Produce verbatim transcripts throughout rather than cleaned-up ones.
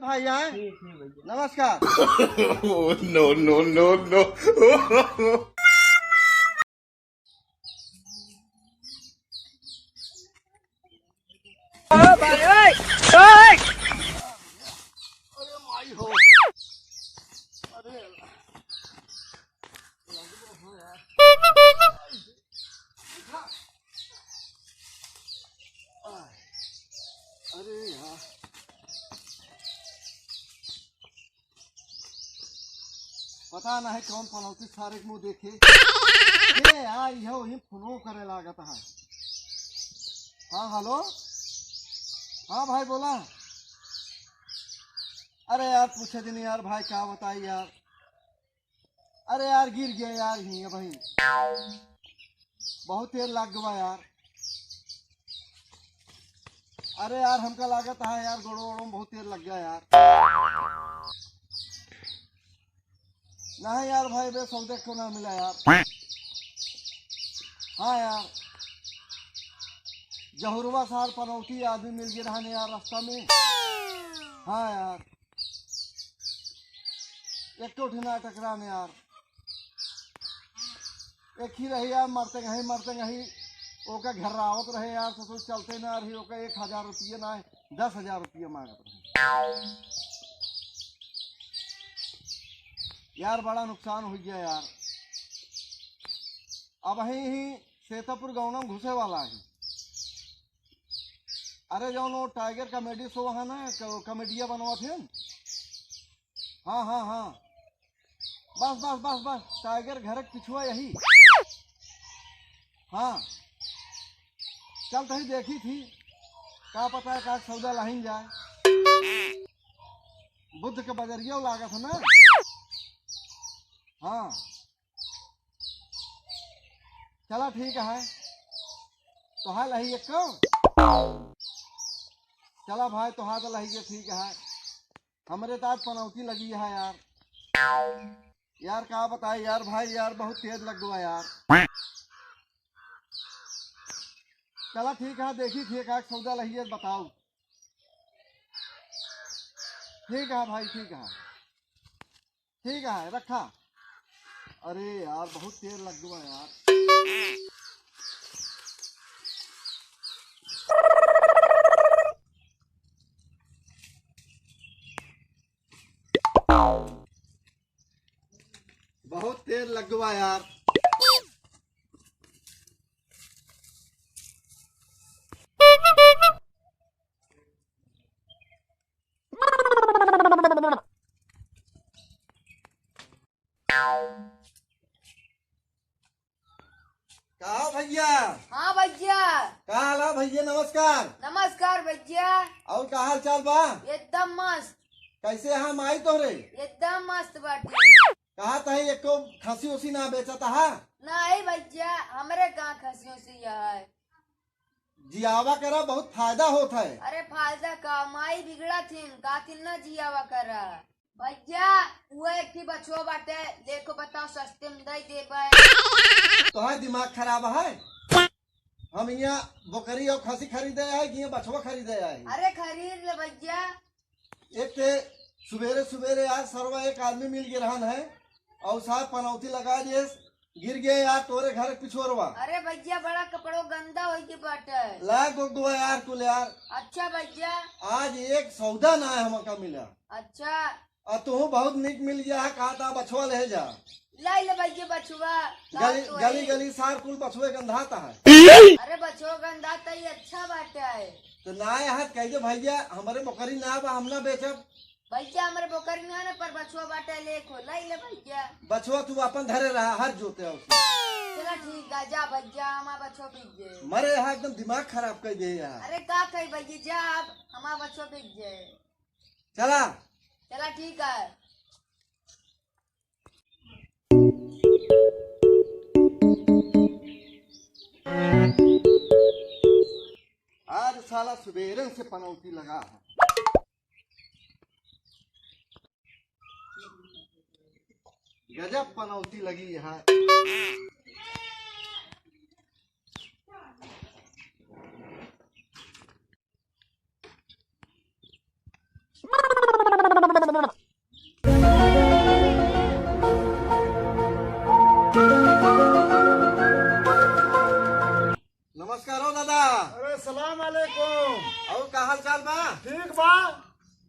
भाई आए। ठीक, ठीक भैया। नमस्कार। Oh, no, no, no, no। ओ भाई, ओए, ओए। अरे माई हो। अरे। अरे यार, पता नहीं कौन पनौती सारे के मुंह देखे। ए, आ, यह वही फोनो करे लागत है। हाँ, हेलो। हाँ भाई, बोला। अरे यार, पूछे दिन यार, भाई, क्या बताई यार। अरे यार, गिर गया यार, यहीं है भाई। बहुत तेल लग गवा यार। अरे यार, हमका लागत है यार, गोड़ो वोड़ो में बहुत तेल लग गया यार। नहीं यार भाई, बे सौदे को ना मिला यार। हाँ यार, जहुरवा सार पनौती आदमी मिल गए रहने यार रास्ता में। हाँ यार, एक तो उठना टकराने यार। एक ही रही यार, मरते गही, मरते गही, ओका घेरावत रहे यार, ससुर चलते ना रही, ओका एक हजार रुपये ना, दस हजार रुपये मांगत रहे। यार, बड़ा नुकसान हो गया यार। अब ही, ही सेतापुर गाँव में घुसे वाला है। अरे, जौन वो टाइगर कॉमेडी शो है ना, क-, कॉमेडिया बनवा थे। हाँ, हाँ, हाँ। बस, बस, बस, बस, टाइगर घर के पिछुआ यही। हाँ, चल तही देखी थी, का पता है का सौदा लाइन जाए। बुध के बजरिया लागत है ना। हाँ, चला ठीक है, तोहार लही एक को। चला भाई, तोहार तो लही के ठीक है। हमरे तो आज पनौती लगी है यार। यार का बताए यार भाई, यार बहुत तेज लग गवा यार। चला ठीक है, देखी थी एक आध सौदा लहिए बताओ। ठीक है भाई, ठीक है, ठीक है, रखा। अरे यार, बहुत तेज लग गवा यार। बहुत तेज लग गवा यार। का हो भैया? हाँ भैया। का हाल है भैया? नमस्कार। नमस्कार भैया। और का हाल चाल बा? एकदम मस्त। कैसे है माई तोहरे? एकदम मस्त बाटे। कहा तही एको खसी उसी ना बेचत हा? नहीं भैया, हमरे कहाँ खसी उसी है। जियावा करा, बहुत फायदा होत है। अरे फायदा का, माई बिगड़ा थिन, का थिन ना जियावा करा। भैया, वो एक ही बछवा बाटे, देखो बताओ सस्ते में दे देबे। तोहार दिमाग खराब है? हम यहाँ बकरी और खसी खरीदे आए कि यहाँ बछवा खरीदे आए? अरे खरीद ले भैया। एक ते सुबेरे सुबेरे आज सरवा एक आदमी मिल गए रहन है और साहब पनौती लगा दिए, गिर गए यार तोरे घर के पिछोरवा। अरे भैया, बड़ा कपड़ो गंदा होई के बाटे। ला गोगवा यार कुल यार। अच्छा भैया। आज एक सौदा ना है हमका मिला। अच्छा। और तू बहुत निक मिल गया है, कहा था बछवा ले जा। लाई ले भैया बछवा। गली, तो गली, है। गली सार कुल बछवे गंधाता है। अरे बछवा गंधाता ही अच्छा बाटे है। तो ना यहाँ कह दे भैया, हमारे बकरी ना बा, हम ना बेचब। भैया, हमरे बोकरी में है ना, पर बछुआ बाटे, लेखो, लाई ले भैया। बछुआ तू अपन धरे रहा, हर जोते हो। चला ठीक है, जा भैया, हमार बछुआ बिक गए। मरे यहाँ एकदम दिमाग खराब कर दे यार। अरे का कही भैया, जा अब, हमार बछुआ बिक गए। चला। चला ठीक है। आज साला सुबेरे से पनौती लगा है। गजब पनौती लगी है।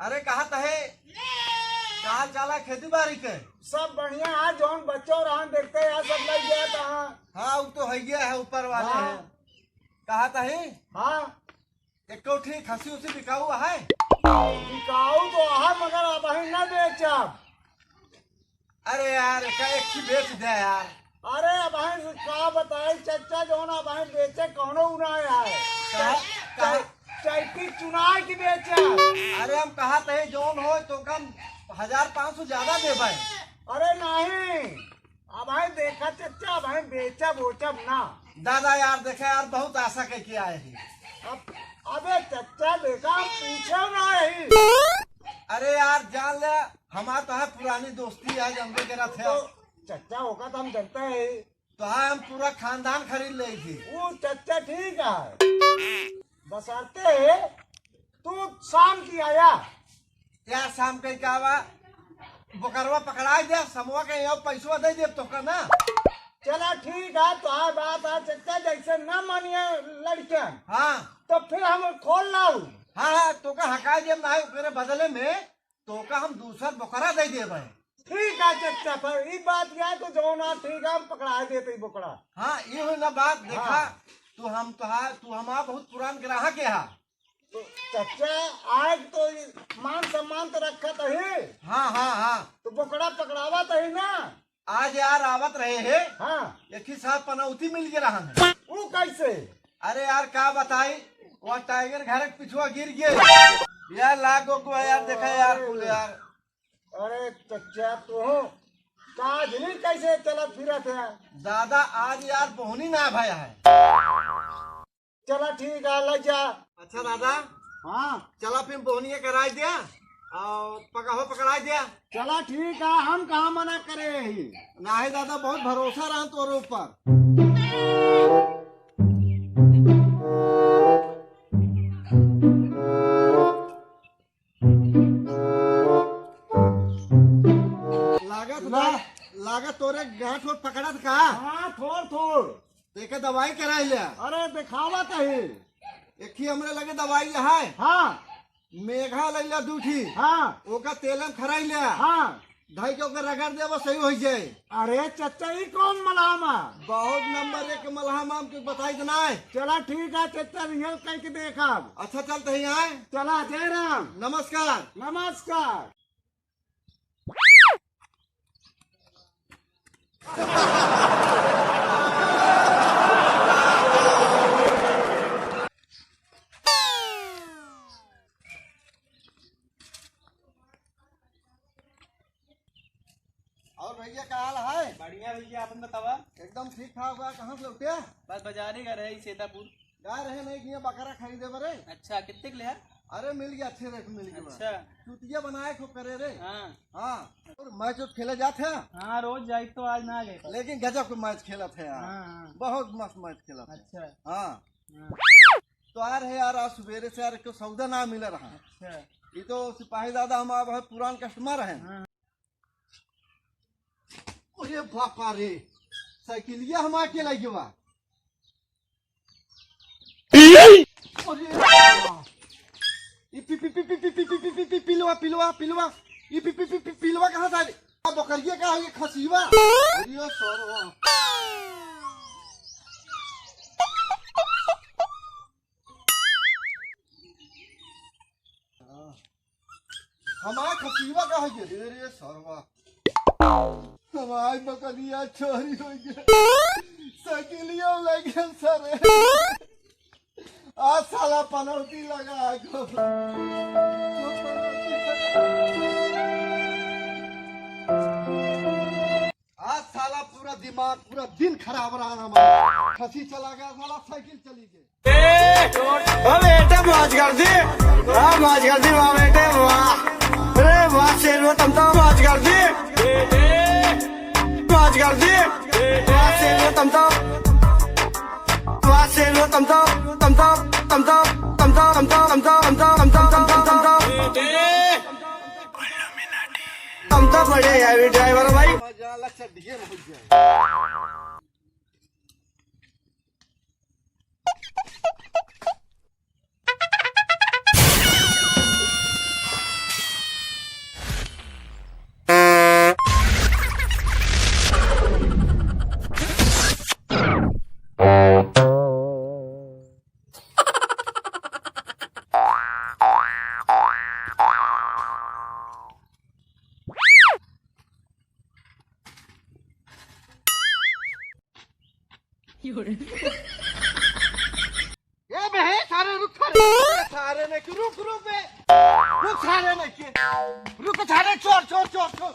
अरे, कहा तहे? का हाल चाल है खेती बाड़ी के? सब बढ़िया है, जौन बच्चों रहन देखते हैं, सब लग गया था। हाँ, वो तो है ही है, ऊपर वाले हाँ। हैं। कहा तहे? हाँ। एक ठी खसी उसी बिकाऊ है? बिकाऊ तो है, मगर अबहीं न बेचब। अरे यार, का एक ही बेच दे यार। अरे अबहीं का बताई चच्चा, जौन अबहीं बेचे कौनो उ ना आए। का, का? चै-, चैती चुनाई की बेचे। अरे हम कहा तहे जौन होय तो कम हजार पाँच सौ ज्यादा देबे। अरे नहीं, अबहीं देखा चच्चा, अबहीं बेचब ओचब ना। दादा यार, देखा यार, बहुत आशा कइके आए ही। अब, अबे चच्चा, देखा, हम पूछे ना ही। अरे यार, जान ले, हमार तो है पुरानी दोस्ती है, जानबे करत है। तो चच्चा होगा तो हम जानते हैं। तो हाँ, हम पूरा खानदान खरीद ले थी। वो चच्चा ठीक है, बशर्ते तू शाम की आया। यार, शाम के का बा, बोकरवा पकड़ाई दे, समवा के यहाँ पैसवा दे दे तो का ना। चला ठीक है, तो आ बात आ चच्चा, जैसे ना मानिए लड़कियां, हाँ। तो फिर हम खोल लाऊ। हाँ, हाँ, तो का हकाई देब ना, ओकरे बदले में तो का हम दूसर बोकरा दे देबे। ठीक है चच्चा, पर ई बात क्या है, तो जौन आ ठीक है, हम पकड़ा देते ही बोकरा। हाँ, ये हो ना बात, देखा, हाँ। तू हम तो हा, तू हमारा बहुत पुरान ग्राहक है हा। तो चच्चा, आज तो ये मान सम्मान तो रखा तही। हाँ, हाँ, हाँ। तो बोकरा पकड़ावा तही ना। आज यार आवत रहे हे। हाँ। एक ही साथ पनौती मिल गए रहन है। वो कैसे? अरे यार, का बताई, वो टाइगर घर के पिछुआ गिर गए। यार, लागो को यार, देखा यार, अरे। कुल यार। अरे चच्चा, तू काजनी कैसे चलत फिरत है? दादा, आज यार बोहनी ना भया है। चला ठीक है, ले जा। अच्छा दादा। हाँ। चला फिर बोहनिया कराई दे और पकहो पकड़ाई दे। चला ठीक है, हम कहाँ मना करे ही। नाही दादा, बहुत भरोसा रहा तोरे ऊपर। लागत ला। ला-, लागत तोरे गांठ होत पकड़त का? हाँ, थोड़ थोड़। तेके दवाई कराई ले। अरे, देखावा तही। एक ही हमरे लगे दवाई है। हाँ। मेघा लैला दू ठी। हाँ। ओका तेल में खराई ले। हाँ। धई के ओकर रगड़ दे, बस सही हो जाए। अरे चच्चा, ई कौन मलहम है? बहुत नंबर एक मलहम, हम के बताई देना है। चला ठीक है चच्चा, रिहल कह के देखब। अच्छा, चलते ही आए। चला, जय राम। नमस्कार। नमस्कार। और भैया, का हाल है? बढ़िया भैया, आपन बतावा। एकदम ठीक ठाक बा। कहाँ से लौटे? बस बाजारे का रहे, सीतापुर। गा रहे नहीं कि ये बकरा खरीदे बरे। अच्छा, कितने के लिया? अरे, मिल गया, अच्छे रेट मिल गया। अच्छा। चुतिया बनाए को करे रे। हाँ। हाँ। और मैच उच खेले जात है? हाँ, रोज जाई तो आज ना गए। लेकिन गजब के मैच खेलत है यार। हाँ, हाँ। बहुत मस्त मैच खेलत है। अच्छा। हाँ। हाँ। तो आ रहे यार, आज सुबेरे से यार, एक सौदा ना मिल रहा। अच्छा। ये तो सिपाही दादा हमारा बहुत पुरान कस्टमर है। हाँ। अरे बापा रे, साइकिलिया हम आके लगे बा। अरे बापा। ई पि-, पि-, पि-, पिलवा, पिलवा, पिलवा। ई पि-, पि-, पि-, पि-, पिलवा कहाँ था रे? आ बकरिया का है ये खसीवा? अरे सरवा। हमार खसीवा का है ये? रे, रे, सरवा। हमार बकरिया चोरी हो गया। साइकिलिया लगे सरे। आज साला पनौती लगा है। आज साला पूरा दिमाग, पूरा दिन खराब रहा हमारा। खसी चला गया साला, साइकिल चली गई। ओ बेटे, मौज कर दी, वाह, मौज कर दी, वाह बेटे, वाह। अरे वाह, शेर हो तम तो, मौज कर दी, मौज कर दी, वाह, शेर हो तम तो, वाह, शेर हो तम तो, तम तो, तम तो, तम तो, तम तो, तम तो, तम तो, तम तो, तम तो, तम तो। तम तो बड़े heavy driver भाई। ए बे, सारे रुक, सारे, सारे नहीं, रुक, रुक बे, रुक, सारे नहीं के, रुक, सारे, चोर, चोर, चोर, चोर।